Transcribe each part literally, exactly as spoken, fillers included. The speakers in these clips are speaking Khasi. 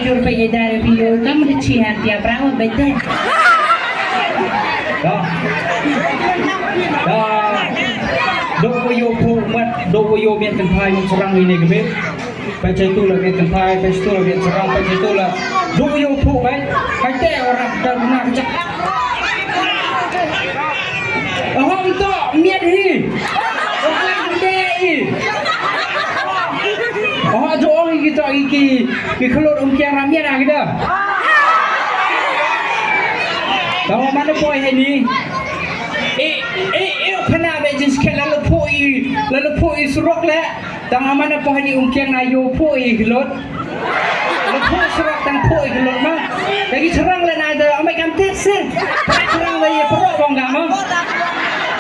Yor peit ïa da re phi yor kam da chi han pia brang beit de. Da. Da. Duk wa yor phuh mat, duk wa yor miat kynthai ngi syrang ine ka miet. Peit chetu la miat kynthai, peit chetu la miat syrang, peit chetu la. Duk wa yor phuh beit. Peit te orang da guna kejap. Hom to miat hi. Orang de hi. Oh, jo ong ki to ki ki khlot um kiang ram miat a ki da. Tang man poi he ni. E e e khana be jin sket la lo poi la lo poi surok le. Tang man poi he ni um kiang na yo poi khlot. Lo poi surok tang poi khlot ma. Lagi cherang le na da amai kam tek se. Cherang le ye pro bong ga ma.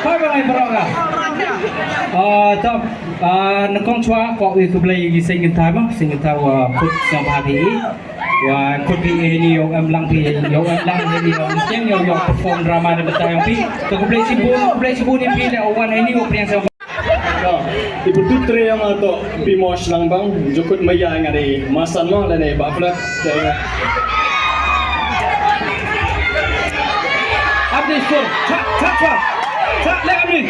Poi bong ye pro ga. Ah, to. Ah, nyngkong shuwa kwah ïa khublei ïa ki seng kynthai mo, seng kynthai wa khut sngewbha phi. Wa khut phi ïa ni ïoh em lang phi, ïoh em lang ïa ni ïoh em keng ïoh ïoh perform drama da bynta ïa phi. To khublei shibun, khublei shibun ïa phi da wan ïa ni wa priang sngewbha. To, i putut tre ïa ma to, phi mo shlang bang, jukut maya nga dei masan mo lane ba flat. Abdi sur, cha cha cha. Cha le abdi.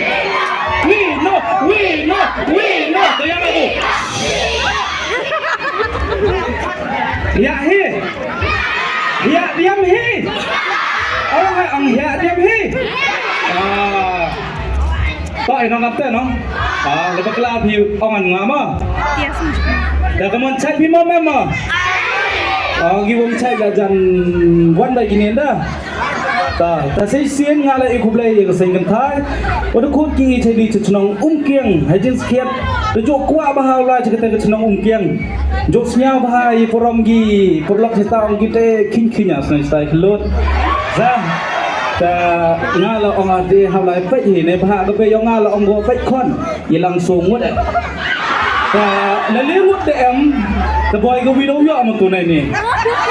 We no, we no, we no. To ïa aku. Ïa hi. Ïa diam hi. Ong ong ïa diam hi. Ah. To ïa nong kata no. Ah, lepas kelap hi ong an ngama. Da ka mon chai phi mo mem mo. Ah, ki wong chai da jan wan da kini da. Ta, ta sei sien nga la i khublei ïa ka seng kynthai. Wa da khut ki i thei di cha chnong Umkiang, ha jin skiat. Da jok kwah bha u la cha kata ka chnong Umkiang. Jok sñiaw bha i parom gi, paralok chita ong ki te khin khin a sñiaw chita i khlut. Za, ta nga la ong a de ha la i peit hi ne bha ka be ong nga la ong go peit khon. I lang so ngut eh. Ta la le ngut de em, ta boi ka wi do yo ma tu nai ni.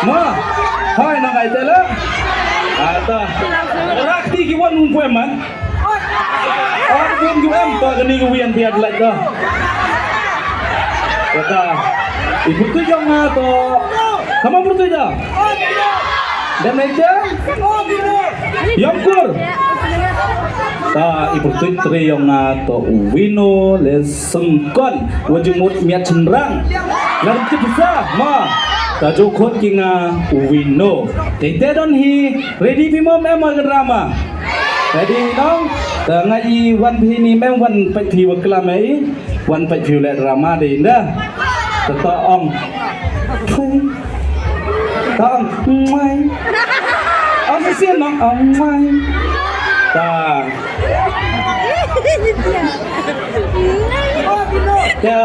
Ma, hai na ngai te la. Ata. Rak ti ki wan nung kwe man. Ot bun ju em ta ka ni ka wi an biat lek ta. Ata. I putu jong nga to. Kama putu jong. Dem nai te. Yom kur. Ta i putu tre jong nga to wino les. Sengkon, wa jingmut miat chynrang. Lam ti pisa, ma. Ta ju khot ki nga wino. Te te don hi, ready phi mom em ma ka drama. Ready nong? Ta nga i wan phi ni mem wan pait phi wa klam ei. Wan pait phi le drama de inda. Ta ta ong. Phi. Ta ong. Mai. Ong si sien nong. Ong mai. Ta. Te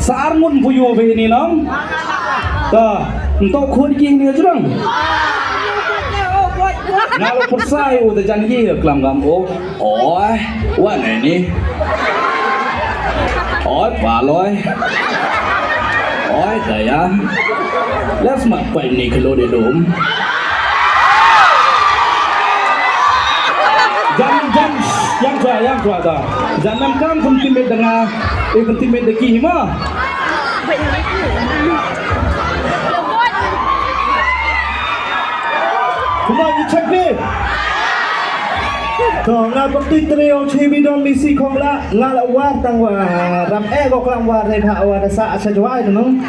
sa ar ngun phu yu bhi ni nong. Ta nto khun ki ni jrong. Nga lo pur sai u te jan ki klam gam o. Oi, wa ne ni. Oi, pa loi. Oi, daya. Let's mak pai ni kelo de dum. Jan, jan, yang chwa, yang chwa ta. Jan nam kam kum timit da nga, eh, kum timit da ki hima. Kuma ni chak ni. To nga bakti trio chi bidon misi khong la, nga la war tang wa, ram eh ko klang war ne pha wa da sa sa jwai nung.